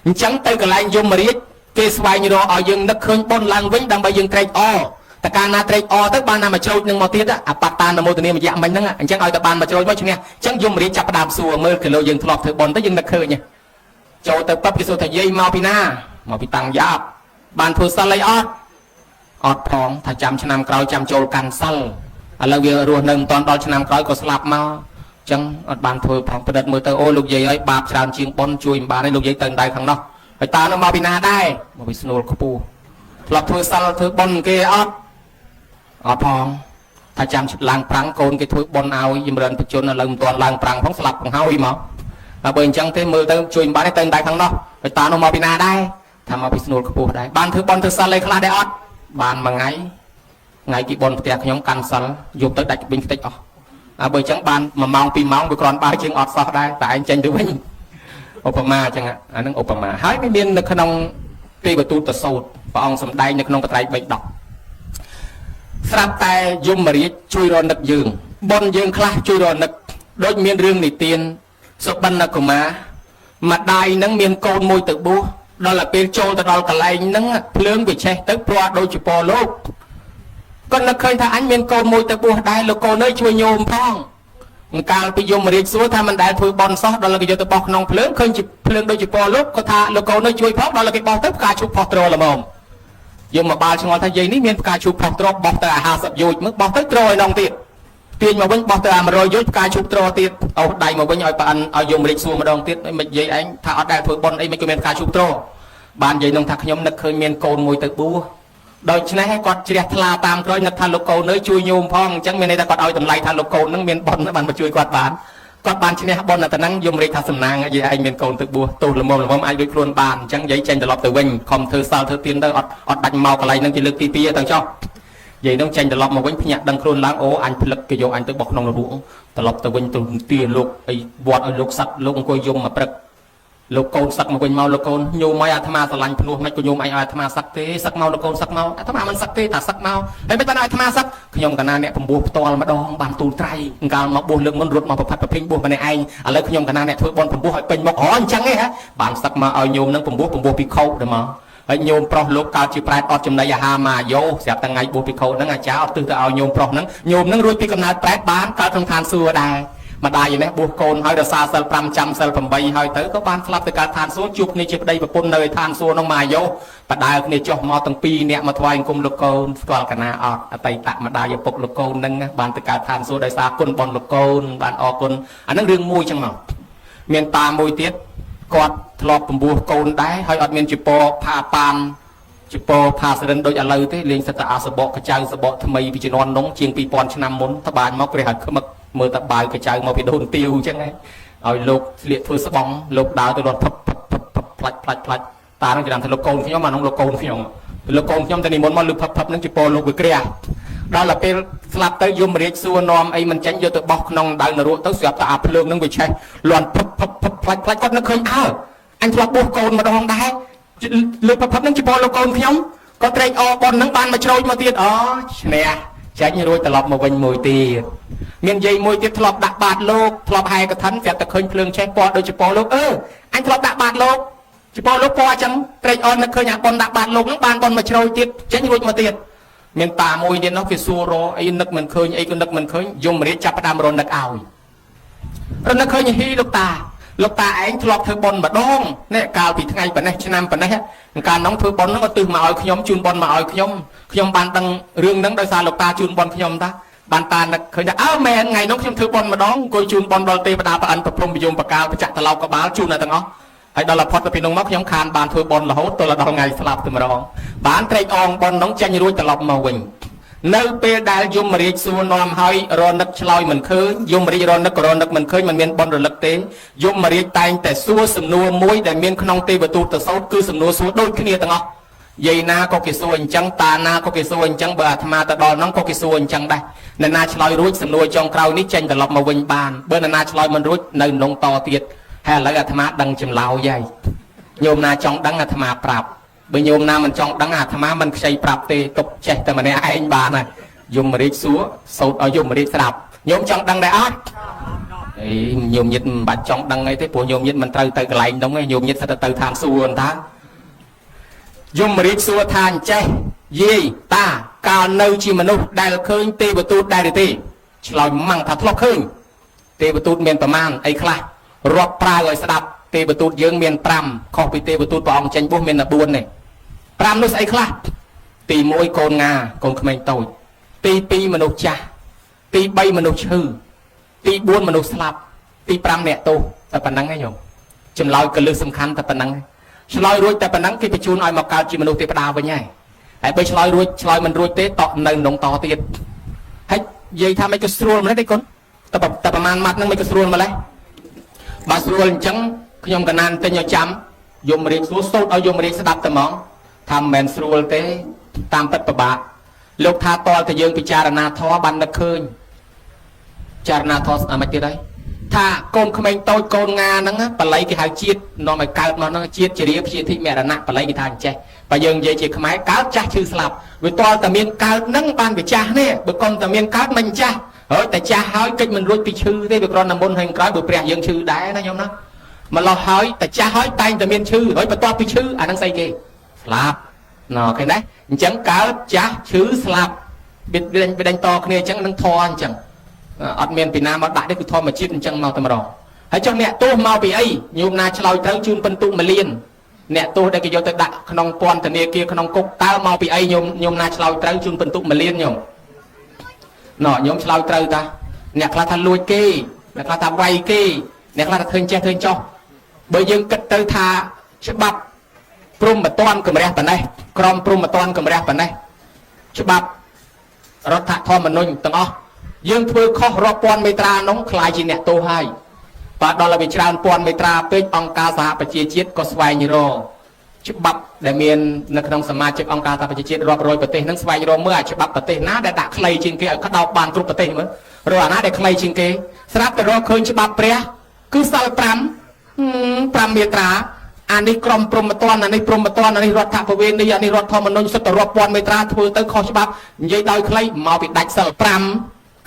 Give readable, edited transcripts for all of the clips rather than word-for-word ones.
អញ្ចឹងទៅកន្លែងយមរាជគេស្វែងរកឲ្យយើងនឹកឃើញបុណ្យឡើងវិញដើម្បីយើងត្រេកអរតើកាលណាត្រេកអរទៅបានណាមកច្រូចនឹងមកទៀតអបតានមោទនាមយៈមិញហ្នឹងអញ្ចឹងឲ្យតែបានមកច្រូចមកឈ្នះអញ្ចឹងយមរាជចាប់ផ្ដើមសួរមើលគីឡូយើងធ្លាប់ធ្វើបុណ្យទៅយើងនឹកឃើញចូលទៅពឹបគេសួរថាយាយមកពីណាមកពីតាំងយ៉ាបបានធ្វើសិលអីអត់អត់ផងថាចាំឆ្នាំក្រោយចាំចូលកាន់សិលឥឡូវវារស់នៅមិនតាន់ដល់ឆ្នាំក្រោយក៏ស្លាប់មកចឹងអត់បានធ្វើផងប្រឌិតមើលទៅអូលោកយាយអើយបាបច្រើនជាងបុណ្យជួយមិនបានទេលោកយាយទៅដៅខាងនោះហើយតើនោះមកពីណាដែរមកពីស្នួលខ្ពស់ធ្លាប់ធ្វើសិលធ្វើបុណ្យគេអត់អត់ផងថាចាំឡើងប្រាំងកូនគេធ្វើបុណ្យឲ្យចម្រើនបជនឥឡូវមិនទាន់ឡើងប្រាំងផងស្លាប់ផងហើយមកតែបើអញ្ចឹងទេមើលទៅជួយមិនបានទេទៅដៅខាងនោះហើយតើនោះមកពីណាដែរថាមកពីស្នួលខ្ពស់ដែរបានធ្វើបុណ្យធ្វើសិលអីខ្លះដែរអត់បានមួយថ្ងៃថ្ងៃគេបុណ្យផ្ទះខ្ញុំកាន់សិលយប់ទៅដាច់វិញខ្ទេចអស់អើបើអញ្ចឹងបាន1ម៉ោង2ម៉ោងវាគ្រាន់បើជាងអត់សោះដែរតែឯងចេញទៅវិញឧបមាអញ្ចឹងអានឹងឧបមាហើយមាននៅក្នុងទេវទូតសោតព្រះអង្គសម្ដែងនៅក្នុងបត្រៃបិដកស្រាប់តែយមរាជជួយរនឹកយើងបុណ្យយើងខ្លះជួយរនឹកដូចមានរឿងនិទានសុបិនកុមារម្ដាយនឹងមានកូនមួយទៅបួសដល់ទៅពេលចូលទៅដល់កន្លែងហ្នឹងភ្លើងវាឆេះទៅពណ៌ដូចជាពណ៌លោកគាត់នឹកឃើញថាអញមានកូនមួយទៅបួសដែរលោកកូនអើយជួយញោមផងកាលពីយមរាជសួរថាមិនដែលធ្វើបន់សោះដល់គេយកទៅបោះក្នុងភ្លើងឃើញជាភ្លើងដូចជាពណ៌លោកគាត់ថាលោកកូនអើយជួយផងដល់គេបោះទៅផ្កាឈូកផុសត្រល្មមយកមកបាលឆ្ងល់ថាយាយនេះមានផ្កាឈូកផុសត្របោះទៅអា50យោជមើលបោះទៅត្រឲ្យនងទៀតទាញមកវិញបោះទៅអា100យោជផ្កាឈូកត្រទៀតអូសដៃមកវិញឲ្យប៉ាអិនឲ្យយមរាជសួរម្ដងទៀតមិនយាយឯងថាអត់ដែលធ្វើបន់អីមិនក៏មានផ្កាឈូកត្របានយាយនោះថាខ្ញុំនឹកឃើញមានកូនមួយទៅបួសដូច្នេះគាត់ជ្រះថ្លាតាមក្រោយនឹកថាលោកកូនអើយជួយញោមផងអញ្ចឹងមានន័យថាគាត់ឲ្យតម្លៃថាលោកកូននឹងមានបុណ្យបានមកជួយគាត់បានគាត់បានឈ្នះបុណ្យតែហ្នឹងយមរាជថាសំណាងយាយឯងមានកូនទៅបួសទោសល្មមល្មមអាចរួចខ្លួនបានអញ្ចឹងយាយចេញត្រឡប់ទៅវិញខំធ្វើសិលធ្វើទានទៅអត់អត់បាច់មកកន្លែងហ្នឹងជាលើកទី2ទៅចុះយាយហ្នឹងចេញត្រឡប់មកវិញភ្ញាក់ដឹងខ្លួនឡើងអូអញផ្លឹកគេយកអញទៅបោះក្នុងនរកត្រឡប់ទៅវិញទៅទាលោកអីវត្តឲ្យលោកសឹកលោកអង្គុយយំមកព្រឹកលោកកូនសឹកមកវិញមកលោកកូនញោមឲ្យអាត្មាស្រឡាញ់ភ្លោះមិនក៏ញោមអញឲ្យអាត្មាសឹកទេសឹកមកលោកកូនសឹកមកអាត្មាមិនសឹកទេតាសឹកមកហើយមិនបានឲ្យអាត្មាសឹកខ្ញុំកណាអ្នកពំពោះផ្ទាល់ម្ដងបានទូលត្រៃកាលមកបួសលើកមុនរត់មកប្រផាត់ប្រភេងបួសម្នាក់ឯងឥឡូវខ្ញុំកណាអ្នកធ្វើបន់ពំពោះឲ្យពេញមកអូអញ្ចឹងឯងហ៎បានសឹកមកឲ្យញោមនឹងពំពោះពំពោះពីខោទៅមកហើយញោមប្រុសលោកកើតជាប្រែតអត់ចំណីអាហារមកយោស្រាប់តែថ្ងៃបួសភិក្ខុហ្នឹងអាចារ្យអត់ទិសទៅឲ្យញោមប្រុសហ្នឹងញោមហ្នឹងរួចពីកំណើតប្រែតបានកើតក្នុងឋានសួគ៌ដែរម្ដាយនេះបួសកូនហើយរសាសិល5ចាំសិល8ហើយទៅក៏បានស្លាប់ទៅកើតឋានសួគ៌ជួបគ្នាជាប្តីប្រពន្ធនៅឯឋានសួគ៌នោះមកយោបដើគ្នាចុះមកទាំងពីរអ្នកមកថ្វាយអង្គមលោកកូនស្គាល់កណាអត់អតីតម្ដាយឪពុកលោកកូនហ្នឹងបានទៅកើតឋានសួគ៌ដោយសារគុណបុណ្យលោកកូនបានអរគុណអាហ្នឹងរឿងមួយចឹងមកមានតាមួយទៀតគាត់ធ្លាប់ពំពោះកូនដែរហើយអត់មានជាពផាប៉ានជាពផាសរិនដូចឥឡូវទេលេងសិតតែអាសបកកចៅសបកថ្មីពីជំនាន់នោះជាង2000ឆ្នាំមុនត្បាញមកព្រះឲ្យខ្មឹកមើលតែបាវកចៅមកពីដូនទាវអញ្ចឹងឯងឲ្យលោកស្លៀកធ្វើស្បង់លោកដើរទៅរត់ភឹបភឹបភឹបភឹបផ្លាច់ផ្លាច់ផ្លាច់តានឹងគេថាលោកកូនខ្ញុំអានោះលោកកូនខ្ញុំលោកកូនខ្ញុំតែនិមន្តមកលើភឹបភឹបនឹងជាពលោកវិក្រាដល់ទៅពេលស្លាប់ទៅយមរាជសួរនាំអីមិនចេញយកទៅបោះក្នុងដៅនរកទៅស្រាប់តែអាភ្លើងនឹងវាឆេះលន់ភឹបភឹបភឹបផ្លាច់ផ្លាច់គាត់នឹកឃើញអើអញធ្លាប់បួសកូនម្ដងដែរលើភឹបភឹបនឹងជាពលោកកូនខ្ញុំក៏ត្រេកអរបននឹងបានមកច្រូចមកទៀតអូឈ្នះចេញរួចត្រឡប់មកវិញមួយទៀតមានយាយមួយទៀតធ្លាប់ដាក់បាតលោកធ្លាប់ហែកឋិនស្រាប់តែឃើញភ្លើងឆេះពណ៌ដូចជាពណ៌លោកអឺអញធ្លាប់ដាក់បាតលោកជាពណ៌លោកពណ៌អញ្ចឹងត្រេកអរនឹកឃើញអាប៉ុនដាក់បាតលោកនឹងបានប៉ុនមកជ្រោយទៀតចេញរួចមកទៀតមានតាមួយទៀតនោះគេសួររអីនឹកមិនឃើញអីក៏នឹកមិនឃើញយមរាជចាប់ផ្ដើមរនឹកឲ្យរនឹកឃើញហ៊ីលោកតាលោកតាឯងធ្លាប់ធ្វើបុណ្យម្ដងនេះកាលពីថ្ងៃប៉ុណ្ណេះឆ្នាំប៉ុណ្ណេះកាលនោះធ្វើបុណ្យហ្នឹងក៏ទិសមកឲ្យខ្ញុំជូនបុណ្យមកឲ្យខ្ញុំខ្ញុំបានដឹងរឿងហ្នឹងដោយសារលោកតាជូនបុណ្យខ្ញុំតាបានតានឹកឃើញថាអើមែនថ្ងៃនោះខ្ញុំធ្វើបុណ្យម្ដងអង្គុយជូនបុណ្យដល់ទេវតាប្រអិនប្រព្រំពយមបកាលបច្ចៈតឡោកបាលជូនដល់ទាំងអស់ហើយដល់ផុតទៅពីនោះមកខ្ញុំខានបានធ្វើបុណ្យរហូតដល់ថ្ងៃស្លាប់ទៅម្ដងបានត្រេកអងបុណ្យនោះចេញរួចត្រឡប់មកវិញនៅពេលដែលយមរាជសួរនាំហើយរនឹកឆ្លើយមិនឃើញយមរាជរនឹកក៏រនឹកមិនឃើញមិនមានបុណ្យរលឹកទេយមរាជតែងតែសួរសំណួរមួយដែលមានក្នុងទេវទូតសោតគឺសំណួរសួរដូចគ្នាទាំងអស់យាយណាក៏គេសួរអញ្ចឹងតាណាក៏គេសួរអញ្ចឹងបើអាត្មាទៅដល់ហ្នឹងក៏គេសួរអញ្ចឹងដែរអ្នកណាឆ្លើយរួចសំណួរចុងក្រោយនេះចេញត្រឡប់មកវិញបានបើអ្នកណាឆ្លើយមិនរួចនៅនងតទៀតហើយឥឡូវអាត្មាដឹងចម្លើយហើយញោមណាចង់ដឹងអាត្មាប្រាប់បើញោមណាមិនចង់ដឹងអាត្មាមិនខ្ចីប្រាប់ទេទុកចេះតែម្នាក់ឯងបានហើយយមរាជសួរសោតឲ្យយមរាជស្ដាប់ញោមចង់ដឹងដែរអត់ អីញោមញាតមិនបាច់ចង់ដឹងអីទេព្រោះញោមញាតមិនត្រូវទៅកន្លែងនោះទេញោមញាតសិតតែទៅឋានសួគ៌តាយមរាជសួរថាអញ្ចេះយាយតាកាលនៅជាមនុស្សដែលឃើញទេវទូតដែរឬទេឆ្លើយម៉ាំងថាធ្លាប់ឃើញទេវទូតមានប្រមាណអីខ្លះរាប់ប្រាវឲ្យស្ដាប់ទេវទូតយើងមាន5ខុសពីទេវទូតព្រះអង្គចេញបុះមានតែ4ទេ5នោះស្អីខ្លះទី1កូនងាកូនក្មេងតូចទី2មនុស្សចាស់ទី3មនុស្សឈឺទី4មនុស្សស្លាប់ទី5អ្នកទោសតែប៉ុណ្្នឹងឯងញោមចម្លើយកលឹះសំខាន់តែប៉ុណ្្នឹងឯងឆ្លើយរួចតែប៉ុណ្្នឹងគេបញ្ជូនឲ្យមកកើតជាមនុស្សទេវតាវិញហើយហើយបើឆ្លើយរួចឆ្លើយមិនរួចទេតក់នៅក្នុងតទៀតហើយនិយាយថាមិនក៏ស្រួលម្ល៉េះទេគុណតែតែប្រហែលម៉ាត់ហ្នឹងមិនក៏ស្រួលម្ល៉េះបើស្រួលអញ្ចឹងខ្ញុំកណានទិញឲ្យចាំយមរាជសួរសូត្រឲ្យយមរាជស្ដាប់តែហ្មងថាមិនមែនស្រួលទេតាមពិតពិបាកលោកថាតលតែយើងពិចារណាធម៌បាននឹកឃើញចារណាធម៌ស្អាតមិនទៀតហើយថាកូនក្មេងតូចកូនងាហ្នឹងបល័យគេហៅជាតិនាំឲ្យកើតមកហ្នឹងជាតិជារាព្យាធិមរណៈបល័យគេថាអញ្ចេះបើយើងនិយាយជាខ្មែរកើតចាស់ឈឺស្លាប់វាតលតែមានកើតហ្នឹងបានវាចាស់នេះបើកុំតែមានកើតមិនចាស់ហើយតែចាស់ហើយកិច្ចមិនរួចពីឈឺទេវាគ្រាន់តែមុនហើយក្រោយបើព្រះយើងឈឺដែរណាញោមណាម្លោះហើយតែចាស់ហើយតែងតែមានឈឺហើយបន្ទាប់ពីឈឺអាហ្នឹងស្អីគេស្លាប់ណ៎ឃើញទេអញ្ចឹងកើតចាស់ឈឺស្លាប់វាវាដេញតគ្នាអញ្ចឹងនឹងធរអញ្ចឹងអត់មានពីណាមកដាក់ទេគឺធម្មជាតិអញ្ចឹងមកតែម្ដងហើយចុះអ្នកទោសមកពីអីញោមណាឆ្លើយត្រូវជូនពិន្ទុមួយលានអ្នកទោសដែលគេយកទៅដាក់ក្នុងពន្ធនាគារក្នុងគុកតើមកពីអីញោមញោមណាឆ្លើយត្រូវជូនពិន្ទុមួយលានញោមណ៎ញោមឆ្លើយត្រូវតាអ្នកខ្លះថាលួចគេអ្នកខ្លះថាវាយគេអ្នកខ្លះថាឃើញចេះឃើញចោះបើយើងគិតទៅថាច្បាប់ព្រំបតាន់កម្រះប៉ុណ្ណេះក្រមព្រំបតាន់កម្រះប៉ុណ្ណេះច្បាប់រដ្ឋធម្មនុញ្ញទាំងអស់យើងធ្វើខុសរាប់ពាន់មេត្រានោះខ្លាយជាអ្នកទោសហើយបើដល់ឲ្យវាច្រើនពាន់មេត្រាពេកអង្គការសហប្រជាជាតិក៏ស្វែងរកច្បាប់ដែលមាននៅក្នុងសមាជិកអង្គការសហប្រជាជាតិរាប់រយប្រទេសហ្នឹងស្វែងរកមើលអាច្បាប់ប្រទេសណាដែលដាក់ខ្លីជាងគេឲ្យក្តោបបានគ្រប់ប្រទេសមើលរកអាណាដែលខ្លីជាងគេស្រាប់តែរកឃើញច្បាប់ព្រះគឺសិល5 5មេត្រាអានេះក្រមព្រំតនអានេះព្រំតនអានេះរដ្ឋប្រវេណីអានេះរដ្ឋធម្មនុញ្ញសិតតែរាប់ពាន់មេត្រាធ្វើទៅខុសច្បាប់និយាយដោយខ្លីមកពីដាច់សិល5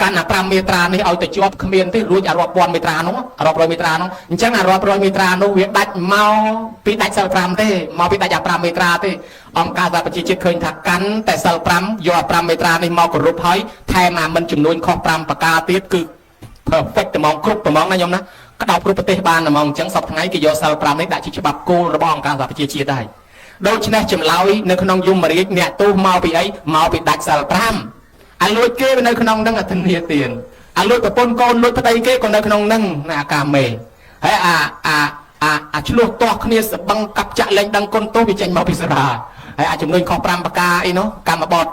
កាន់អា5មេត្រានេះឲ្យទៅជាប់គ្មានទេរួចអារាប់ពាន់មេត្រានោះរាប់រយមេត្រានោះអញ្ចឹងអារាប់រយមេត្រានោះវាដាច់មកពីដាច់សិល5ទេមកពីដាច់អា5មេត្រាទេអង្គការសហប្រជាជាតិឃើញថាកាន់តែសិល5យកអា5មេត្រានេះមកគោរពហើយថែមអាមិនចំនួនខុស5ប្រការទៀតគឺ perfect ត្មងគ្រប់ត្មងណាញោមណាក្តោបគ្រប់ប្រទេសបានត្មងអញ្ចឹងសប្តាហ៍ថ្ងៃគេយកសិល5នេះដាក់ជាច្បាប់គោលរបស់អង្គការសហប្រជាជាតិដែរដូច្នេះចម្លើយនៅក្នុងយមរាជអ្នកទោសមកពីអីមកពីដាច់សិល5អាលួចគេវានៅក្នុងហ្នឹងអធិនាទានអាលួចប្រពន្ធកូនលួចប្តីគេក៏នៅក្នុងហ្នឹងណាអាកាមេហើយអាអាអាអាឆ្លោះទាស់គ្នាសបឹងកាប់ចាក់លែងដឹងគុណទោសវាចេញមកពីសារាហើយអាចំនួនខុស5ប្រការអីនោះកម្មបត្តិ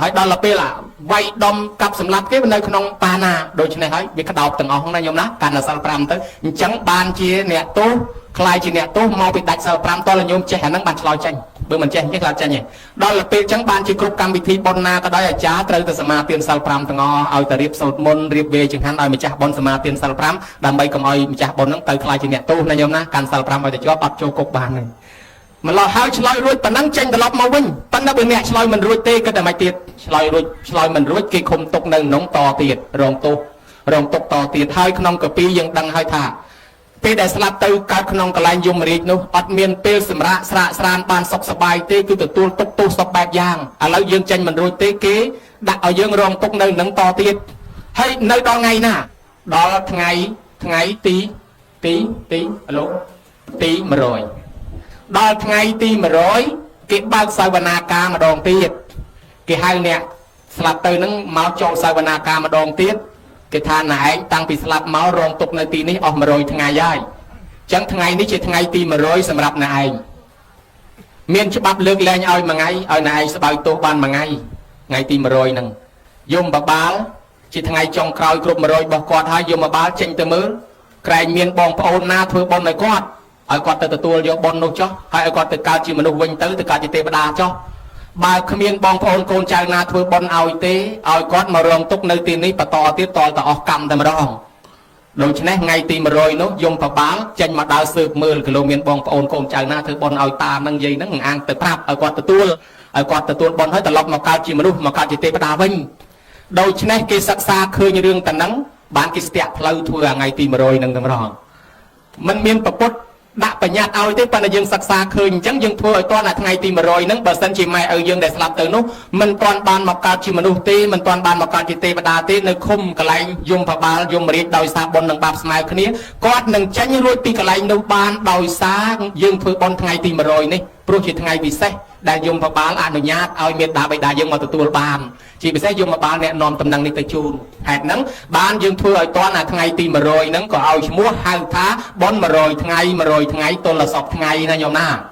ហើយដល់ទៅពេលអាវាយដំកាប់សម្លាប់គេវានៅក្នុងបាណាដូច្នេះហើយវាក្តោបទាំងអស់ណាញោមណាកាន់តែសិល5ទៅអញ្ចឹងបានជាអ្នកទោសខ្លាយជាអ្នកទោសមកពីដាច់សិល5តើញោមចេះអាហ្នឹងបានឆ្លើយចេញបើមិនចេះគេខ្លាចចេញទេដល់ទៅពេលអញ្ចឹងបានជាគ្រប់កម្មវិធីបុណ្យណាក៏ដោយអាចារ្យត្រូវតែសមាទានសិល5ទាំងអស់ឲ្យតែរៀបសូត្រមន្តរៀបវេចង្ហាន់ឲ្យម្ចាស់បុណ្យសមាទានសិល5ដើម្បីកុំឲ្យម្ចាស់បុណ្យហ្នឹងទៅខ្លាយជាអ្នកទោសណាញោមណាកាន់សិល5ឲ្យតែជាប់អត់ចូលគុកបានទេម្លោះហើយឆ្លើយរួចប៉ុណ្ណឹងចេញត្រឡប់មកវិញប៉ុន្តែបើអ្នកឆ្លើយមិនរួចទេគិតតែមិនទៀតឆ្លើយរួចឆ្លើយមិនរួចគេឃុំទុកនៅក្នុងតទៀតរងទោសរងទុកតទៀតហើយក្នុងកាពីយើងដឹងហើយថាពេលដែលស្លាប់ទៅកើតក្នុងកន្លែងយមរាជនោះអត់មានពេលសម្រាកស្រាកស្រានបានសុខសប្បាយទេគឺទទួលទុកទោសសពបែបយ៉ាងឥឡូវយើងចេញមិនរួចទេគេដាក់ឲ្យយើងរងទុកនៅនឹងតទៀតហើយនៅដល់ថ្ងៃណាដល់ថ្ងៃថ្ងៃទីទីទីលោកទី100ដល់ថ្ងៃទី100គេបើកសវនាការម្ដងទៀតគេហៅអ្នកស្លាប់ទៅនឹងមកចូលសវនាការម្ដងទៀតគេថាណែឯងតាំងពីស្លាប់មករងទុកនៅទីនេះអស់100ថ្ងៃហើយអញ្ចឹងថ្ងៃនេះជាថ្ងៃទី100សម្រាប់ណែឯងមានច្បាប់លើកលែងឲ្យមួយថ្ងៃឲ្យណែឯងស្បើយទោសបានមួយថ្ងៃថ្ងៃទី100ហ្នឹងយមបបាលជាថ្ងៃចុងក្រោយគ្រប់100របស់គាត់ហើយយមបបាលចេញទៅមើលក្រែងមានបងប្អូនណាធ្វើបុណ្យឲ្យគាត់ឲ្យគាត់ទៅទទួលយកបុណ្យនោះចុះហើយឲ្យគាត់ទៅកើតជាមនុស្សវិញទៅទៅកើតជាទេវតាចុះបើគ្មានបងប្អូនកូនចៅណាធ្វើបុណ្យឲ្យទេឲ្យគាត់មករងទុកនៅទីនេះបន្តទៀតតទៅអស់កម្មតែម្ដងដូច្នេះថ្ងៃទី100នោះយមបបាលចេញមកដើរស៊ើបមើលគីឡូមានបងប្អូនកូនចៅណាធ្វើបុណ្យឲ្យតានឹងយាយនឹងអាងទៅប្រាប់ឲ្យគាត់ទទួលឲ្យគាត់ទទួលបុណ្យហើយត្រឡប់មកកើតជាមនុស្សមកកើតជាទេវតាវិញដូច្នេះគេសិក្សាឃើញរឿងតនឹង បានគេស្ទាក់ផ្លូវធ្វើថ្ងៃទី100ហ្នឹងតែម្ដងមិនមានប្រពុតដាក់បញ្ញត្តិឲ្យទេប៉ុន្តែយើងសិក្សាឃើញអញ្ចឹងយើងធ្វើឲ្យទាន់អាថ្ងៃទី100ហ្នឹងបើសិនជាម៉ែឪយើងដែលស្លាប់ទៅនោះមិនទាន់បានមកកើតជាមនុស្សទេមិនទាន់បានមកកើតជាទេវតាទេនៅឃុំកន្លែងយមបាលយមរាជដោយសារបុណ្យនិងបាបស្មើគ្នាគាត់នឹងចេញរួចពីកន្លែងនោះបានដោយសារយើងធ្វើបុណ្យថ្ងៃទី100នេះព្រោះជាថ្ងៃពិសេសដែលយមបាលអនុញ្ញាតឲ្យមេដាបិតាយើងមកទទួលបានជាពិសេសយមបាលអ្នកនាំតំណែងនេះទៅជូនហេតុហ្នឹងបានយើងធ្វើឲ្យទាន់អាថ្ងៃទី100ហ្នឹងក៏ឲ្យឈ្មោះហៅថាបុណ្យ100ថ្ងៃ100ថ្ងៃទល់សពថ្ងៃណាញោមណា។